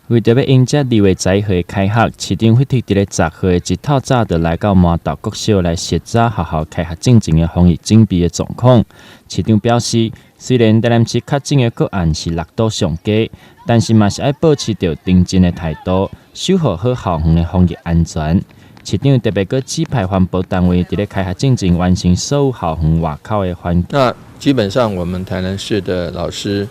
為著欲迎接2月11號的開學，市長費特佇咧10號的一透早就來到麻豆國小來視察學校開學進前的防疫準備的狀況。市長表示，雖然台南市確診的個案是六都上低，但是嘛是愛保持著認真的態度，守護好校園的防疫安全。市長特別閣指派環保單位佇咧開學進前完成所有校園外口的環。那基本上，我們台南市的老師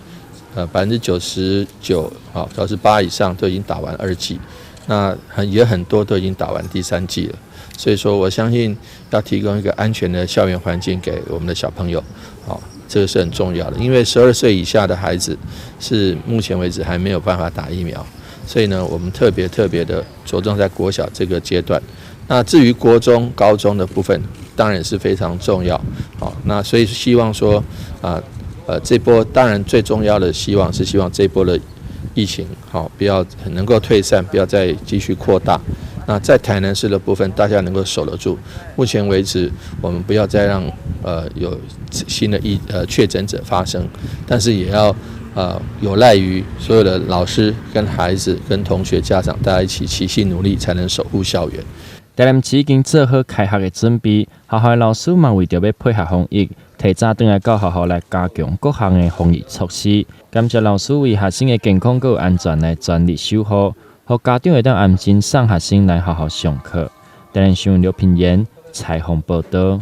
，99%，啊，98以上都已經打完二劑，那也很多都已經打完第三劑了。所以說，我相信要提供一個安全的校園環境給我們的小朋友，好，這個是很重要的。因為12歲以下的孩子是目前為止還沒有辦法打疫苗，所以呢，我們特別特別的着重在國小這個階段。那至於國中、高中的部分，當然是非常重要。好，那所以希望說，啊，這波當然最重要的希望是希望這波的疫情，好，不要能夠退散，不要再繼續擴大。那在台南市的部分，大家能夠守得住。目前為止，我們不要再讓有新的確診者發生，但是也要有賴於所有的老師、跟孩子、跟同學、家長，大家一起齊心努力，才能守護校園。台南市已經做好開學的準備，學校的老師嘛為著欲配合防疫，提早轉來到學校來加強各項的防疫措施。感謝老師為學生的健康閣安全來全力守護，予家長會當安心送學生來學校上課。台南新聞劉品言採訪報導。